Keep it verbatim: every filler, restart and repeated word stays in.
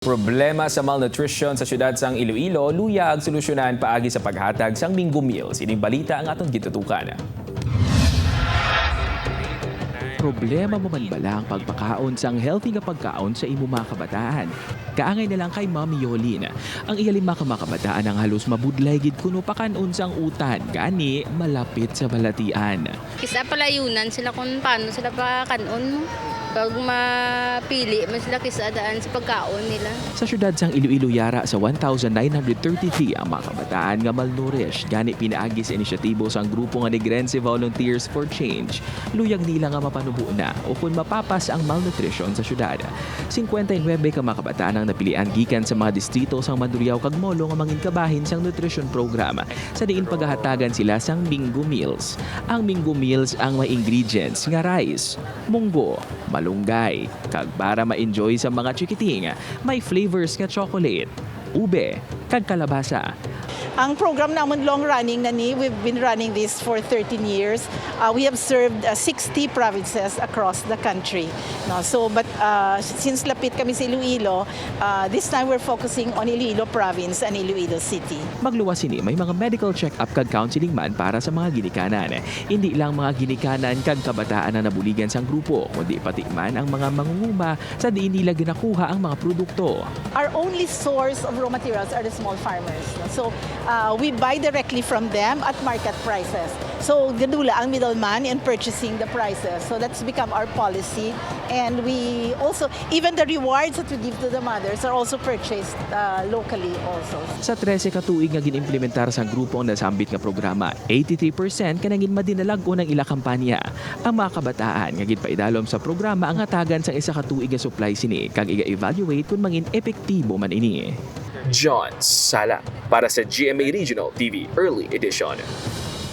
Problema sa malnutrition sa siyudad sang Iloilo, luyag solusyonan paagi sa paghatag sang Minggo Meals. Ining balita ang aton gitutukan. Problema mo man bala ang pagpakaon sang healthy nga pagkaon sa imo mga kabataan? Kaangay na lang kay Mommy Yolin. Ang iya lima ka mga kabataan ang halos mabudlay gid kuno pakan-on sang utan, gani malapit sa balatian. Kisa palayunan sila kung paano sila pakanon mo. Pag mapili man sila, kisa daan sa pagkaon nila. Sa siyudad sang Iloilo yara sa one thousand nine hundred thirty-three ang mga kabataan nga malnourished, gani pinaagi sa inisyatibo sang grupo nga Negrense Volunteers for Change, luyag nila nga mapanubo na o kon mapapas ang malnutrition sa siyudad. Singkwenta y nuebe ka mga kabataan ang napilian gikan sa mga distrito sang Mandurriao kag Molo nga mangin kabahin sang nutrition program, sa diin pagahatagan sila sang Minggo Meals. Ang Minggo Meals ang may ingredients nga rice, munggo, malunggay, kag para ma-enjoy sa mga chikiting, may flavors nga chocolate, ube, kag kalabasa. Ang program namon long running na ni, we've been running this for thirteen years. Uh, we have served uh, sixty provinces across the country. No? So, but uh, since lapit kami sa Iloilo, uh, this time we're focusing on Iloilo province and Iloilo City. Magluwas sini, may mga medical check-up kag counseling man para sa mga ginikanan. Hindi lang mga ginikanan kag kabataan ang nabuligan sang grupo, kundi pati man ang mga mangunguma sa diin nila ginakuha ang mga produkto. Our only source of raw materials are the small farmers. So uh, we buy directly from them at market prices. So gadula ang middleman in purchasing the prices. So that's become our policy. And we also, even the rewards that we give to the mothers are also purchased uh, locally also. Sa trese ka tuig nga ginimplementar sang grupo ang nasambit nga programa, eighty-three percent ka nangin madinalag-on ang ila kampanya. Ang mga kabataan nga ginpaidalom sa programa ang hatagan sang isa ka tuig nga supply sini kag iga-evaluate kon mangin epektibo man ini. John Sala para sa G M A Regional T V Early Edition.